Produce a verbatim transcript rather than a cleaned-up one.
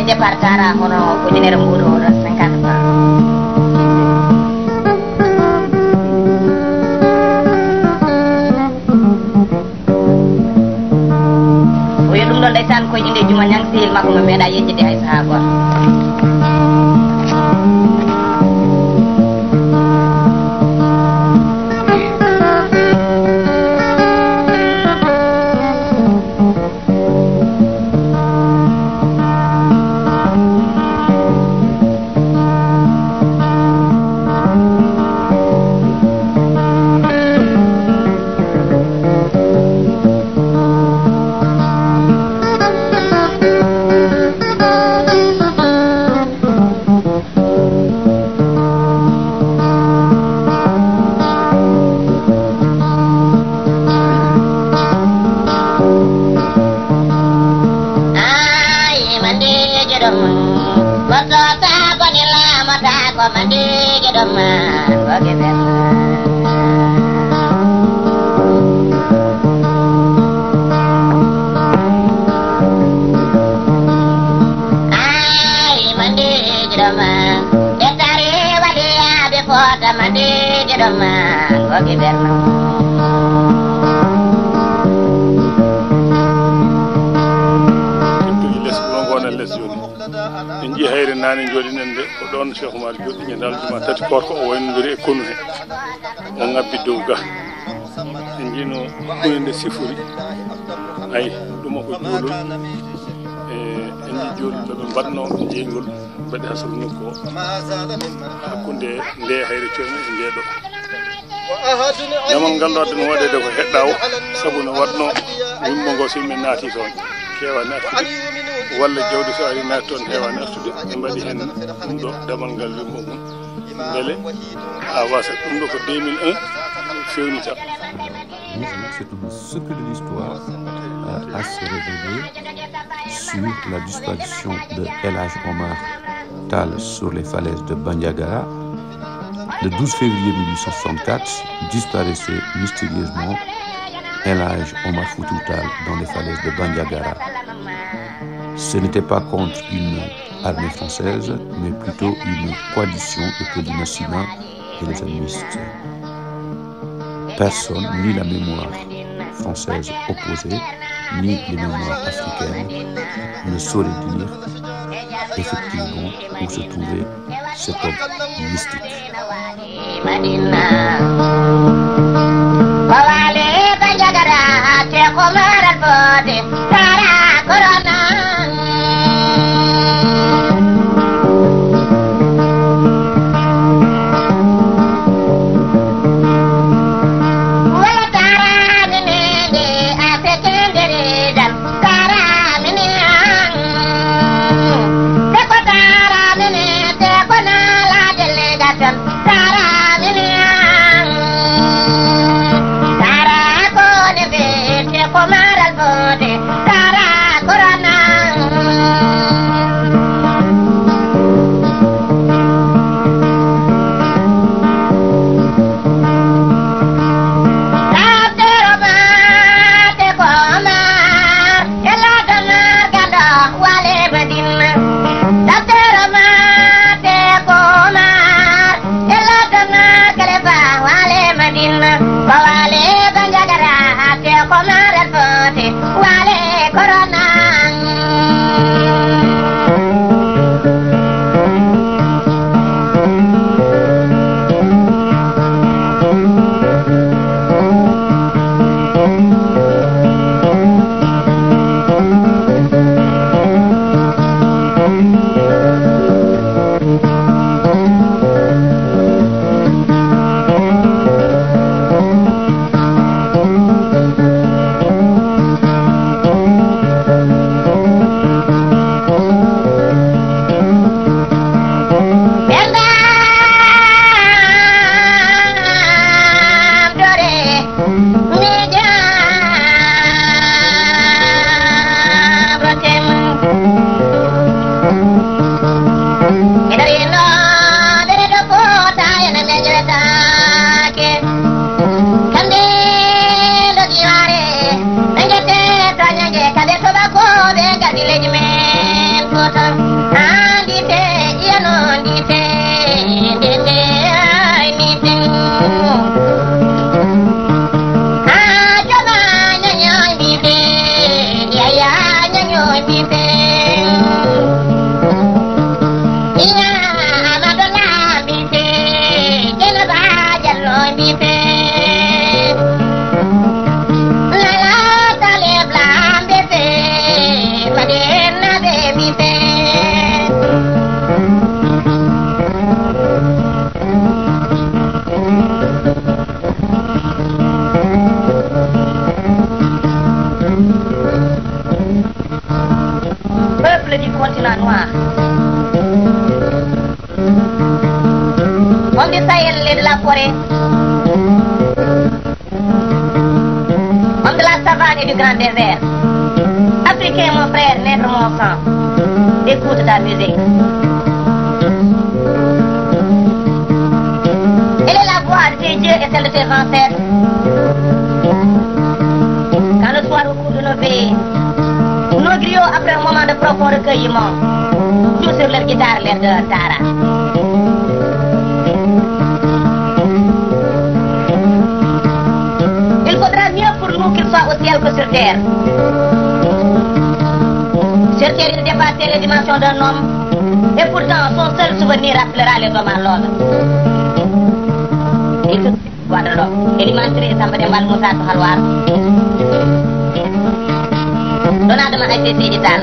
Départ tara hono ujunere mbuuɗu cinquante francs. O wiya ɗum ɗon ndeysaan ko inde Juma Ñaŋ, sehil makko mo meeɗa yejjitde hay sahaa gooto. Ay, mandeejo ɗum, ɓortota ko ni laamata ko mandeejo ɗum, ko gibel. Ay, mandeejo ɗum, ɓe tari waɗi yaaɓe fota mandeejo ɗum, ko gibel. Teddude les wuro ngo, wona les jooni. En njii hayre naane njooɗinen nde, ko ɗoon Cheikh Oumar jooɗi ñande aljuma tati koorka, o waynodiri e konu he. O ŋabbi dow ga. En njii no huunde nde sifori. Ay, ɗum ko juulol. E, en njii juulol ɗo ɓe mbaɗno njeeyngol, mbaɗi hasal nokku o. Hakkunde nde hayre coyne e nde ɗo. Damal ngal ɗo addan waɗeede ko heɗɗaawo, sabu no waɗno wumbo ngo so yimɓe naati toon, keewaani artude, walla jawdi so ari naati toon, heewaani artude, ɓe mbaɗi heen ɗum ɗo damal ngal wumbo ngun, mbele haa wasa. Ɗum ɗo ko deux mille un fewnita. Bonjour, c'est un secret de l'histoire, euh, à se révéler sur la disparition de El Hadj Omar Tall sur les falaises de Bandiagara. Le douze février mille huit cent soixante-quatre, disparaissait mystérieusement El Hadj Omar Foutiyou Tall dans les falaises de Bandiagara. Ce n'était pas contre une armée française, mais plutôt une coalition de Polynassina et les animistes. Personne, ni la mémoire française opposée, ni les mémoires africaines ne sauraient dire effectivement où se trouvait cet homme mystique. Peuple du continent noir, homme du Sahel et de la forêt, homme de la savane et du grand désert, Africain mon frère, maître mon sang, écoute ta musique. Elle est la voix de tes dieux et celle de tes ancêtres. Quand le soir au cours de nos veillées, nos griots, après un moment de profond recueillement, jouent sur leur guitare l'air de Tara. Il faudra mieux pour nous qu'il soit au ciel que sur terre. Sur terre, il dépasse les dimensions d'un homme, et pourtant son seul souvenir rappellera les hommes à l'ordre. Guaɗɗo ɗo, Elimane Touré, Samba Demba Moussa to Halwar. Ɗon Adama Aïssé Seydi Tall.